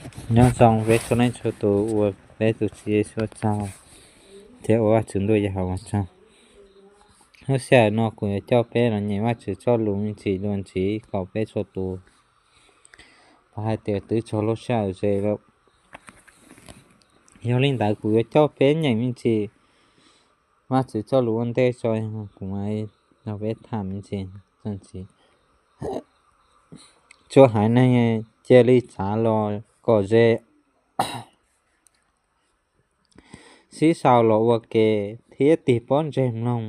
Nyob zoo peb txhua leej txhua tus uas peb tus Tswv Yexus tsaug thiab ua Vajtswv ntuj yog hauv ua tsaug. Lub sij hawm no kuv yuav coj peb los nyeem Vajtswv txoj lus me ntsis dua ntxiv kom peb txhua tus pom hais tias twb txog lub sij hawm ze lawm. Yog li ntawd kuv yuav coj peb nyeem me ntsis Vajtswv txoj lus ua ntej tso, kuv mam li nrog peb tham me ntsis txog ntxiv. Tsuas haiv neeg cia li txav los kom ze, sib sau los ua ke thiab tig pob ntseg mloog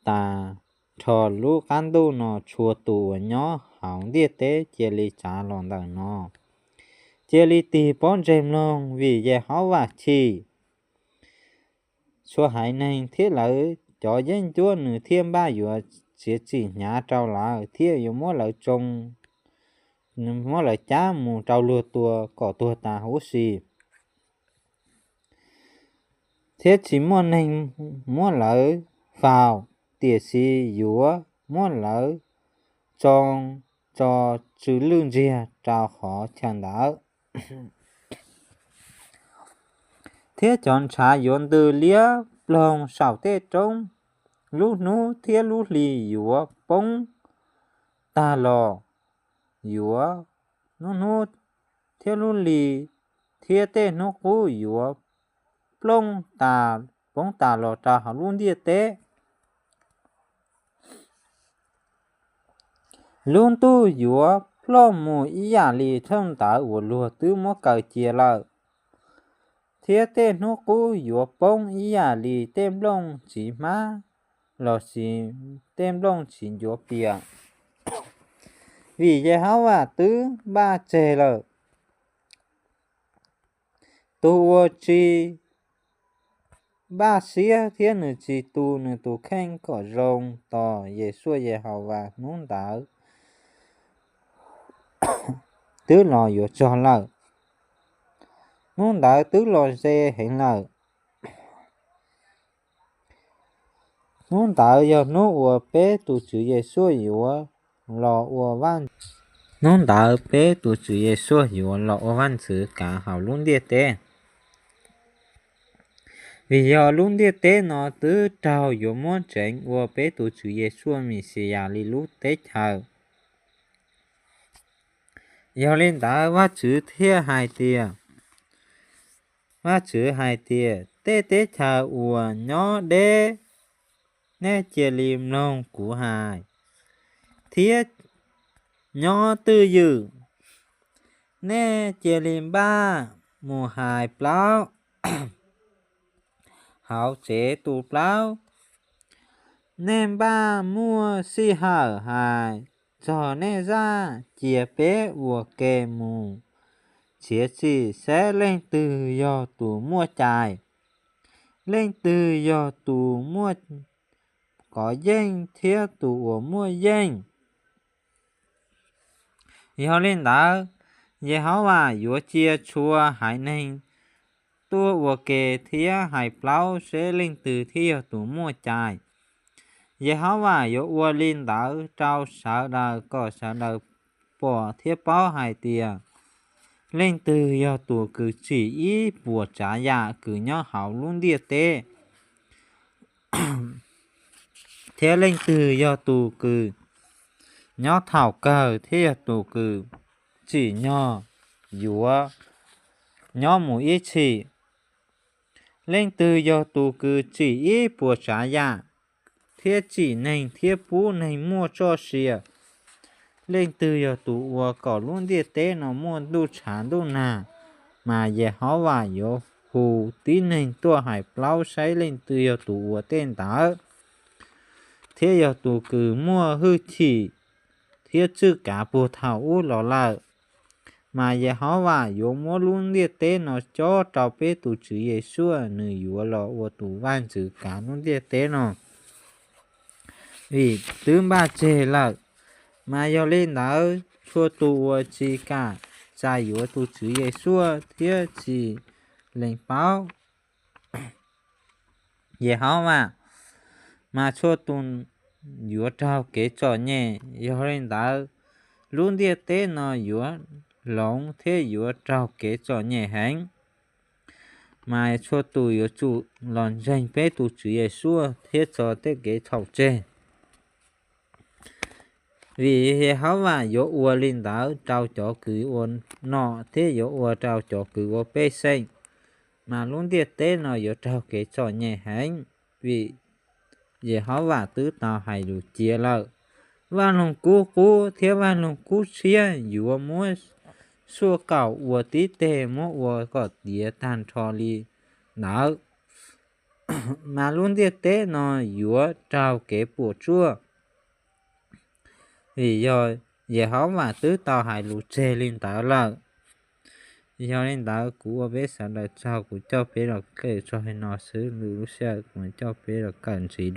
tas nrho lub qab ntuj no. Txhua tus uas nyob hauv ntiaj teb cia li txav los ntawm no, cia li tig pob ntseg mloog, vim Yehauvas chim. Txhua haiv neeg thiab lawv cov yeeb ncuab nws thiaj npaj yuav txiav txim hnyav rau lawv, thiab yuav muab lawv tsoo, muab lawv cab mus rau luag tua kom tuag tas huv si, thiab tsis muaj neeg muab lawv faus, tiam sis yuav muab lawv tsoo tso tsw lwj ntsiag rau qhov chaw ntawd. Thiab cov ntshav yuav ntws liab ploog saum tej roob, lub hnub thiab lub hli yuav poob tag los, yuav, lub hnub thiab lub hli thiab tej hnub qub yuav plooj tas, poob tas los rau hauv lub ntiaj teb. Lub ntuj yuav ploj mus ib yam li thaj ntawd uas luag twb muab kaw cia lawm, thiab tej hnub qub yuav poob ib yam li tej nplooj txiv hmab los sis tej nplooj txiv ncuav pias, vim Yehauvas twb npaj tseg lawm. Tus uas tsis npaj siab thiab nws tsis tu nws tus kheej kom zoo tos Yexus Yehauvas hnub ntawd twb los yuav txog lawm. Hnub ntawd twb los ze heev lawm. Hnub ntawd yog hnub uas peb tus Tswv Yexus yuav los ua vaj, hnub ntawd peb tus Tswv Yexus yuav los ua vaj ntxwv kav hauv lub ntiaj teb. Vim yog lub ntiaj teb no twb raug yuav muab tseev ua peb tus Tswv Yexus Mexiyas li lub teb chaws. Yog li ntawd Vajtswv thiaj hais tias, Vajtswv hais tias, Tej teb chaws uas nyob deb, nej cia li mloog kuv hais, thiab nyob twj ywm, nej cia li npaj mus hais plaub hauv tsev tu plaub. Nej npaj muaj sij hawm hais txog nej zaj, cia peb ua ke mus txiav txim saib leej twg yog tus muaj cai, leej twg yog tus muaj kov yeej thiab tus uas muaj yeej. Yog li ntawd, Yehauvas yuav cia txhua haiv neeg tuaj ua ke thiab hais plaub seb leej twg thiaj yog tus muaj cai. Yehauvas yuav ua li ntawd rau sawv daws kom sawv daws pom thiab paub hais tias leej twg yog tus kws tsim ib puas tsav yam kws nyob hauv lub ntiaj teb, thiab leej twg yog tus kws nyob thaum kawg thiab yog tus kws tsim nyog yuav nyob mus ib txhis. Leej twg yog tus kws tsim ib puas tsav yam thiab tsim neeg thiab pub neeg muaj txoj sia. Leej twg yog tus ua kom lub ntiaj teb no muaj ntuj tshav ntuj nag, mas Yehauvas yuav hu tib neeg tuaj hais plaub saib leej twg yog tus ua tej ntawd, thiab yog tus kws muaj hwj chim thiab tswj kav puag thaum ub los lawm. Mas Yehauvas yuav muab lub ntiaj teb no cob rau peb tus Tswv Yexus, nws yuav los ua tus vaj ntxwv kav lub ntiaj teb no, vim twb npaj tseg lawm. Mas yog li ntawd, txhua tus uas tsis kam txais yuav tus Tswv Yexus thiab tsis lees paub Yehauvas, mas txhua tus yuav raug kev txom nyem. Yog li ntawd, lub ntiaj teb no yuav hloov thiab yuav raug kev txom nyem heev. Mas txhua tus yuav tsum los ntseeg peb tus Tswv Yeshua thiab tso tej kev txhaum tseg. Vim Yehauvas yuav ua li ntawd rau cov kws ua nom thiab yuav ua rau cov kws ua pej xeem, mas lub ntiaj teb no yuav raug kev txom nyem heev, vim Yehauvas twb tau hais lus cia lawm. Vaj Loog Kub Qub thiab Vaj Loog Kub Tshiab yuav muab suaj kaum ua tib teg, muab ua kom tiav tag nrho li ntawd, mas lub ntiaj teb no yuav raug kev puas tsuaj, vim yog Yehauvas twb tau hais lus tseg li ntawd lawm. Yog li ntawd kuv ua peb sawv daws tsaug, kuv coj peb los kawm txog li no xwb, lwm lub sij hawm kuv mam coj peb los kawm ntxiv.